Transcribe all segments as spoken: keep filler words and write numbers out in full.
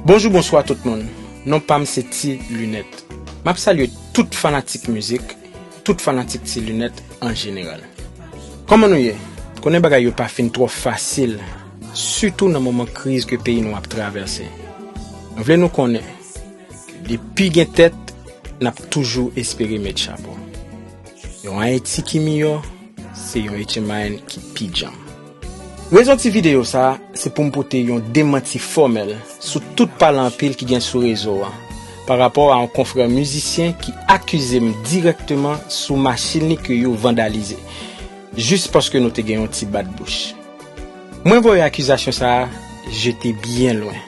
Bonjou, bonswa tout moun. Non pa m se Ti Linèt. M ap salye tout fanatik mizik, tout fanatik Ti Linèt an jeneral. Kòman nou ye? Konnen bagay yo pa fin twò fasil, sitou nan moman kriz ke peyi nou ap travèse. Mwen vle nou konnen, depi gen tèt, n ap toujou espere met chapo. Yon Ayiti ki miyò, se yon Etchemayèn ki pi djanm. Rezon ti videyo sa a, se pou m pote yon demanti fòmèl sou tout pale anpil ki gen sou rezo a, pa rapò a yon konfrè mizisyen ki akize m dirèkteman sou machin li ke yo vandalize, jis paske nou te gen yon ti bat bouch. Mwen voye akizasyon sa a jete byen lwen.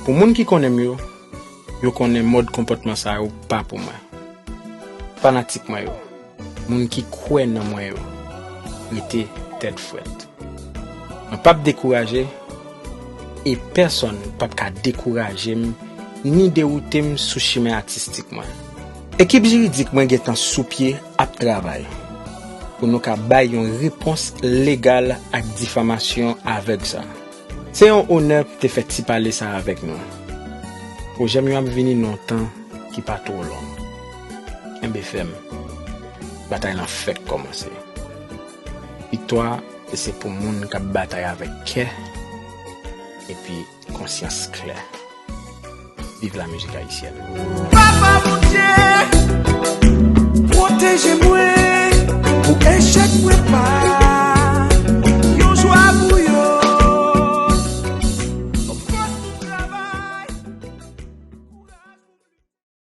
Pou moun ki konnen m yo, yo konnen mòd konpòtman sa yo pa pou mwen. Fanatik mwen yo, moun ki kwè nan mwen yo, rete tèt frèt. Mwen p ap dekouraje, e pèsonn p ap ka dekouraje m ni dewoute m sou chimen atistik mwen. Ekip jiridik mwen gentan sou pye ap travay pou nou ka bay yon repons legal ak difamasyon avèg sa. Se yon onè pou te fè ti pale sa avèk nou. Pwojè m yo ap vini nan yon tan ki pa twò long. Kenbe fèm. Batay lan fèk kòmanse. Viktwa, se pou moun k ap batay avèk kè epi konsyans klè. Viv la mizik ayisyèn. Papa Bondye, pwoteje m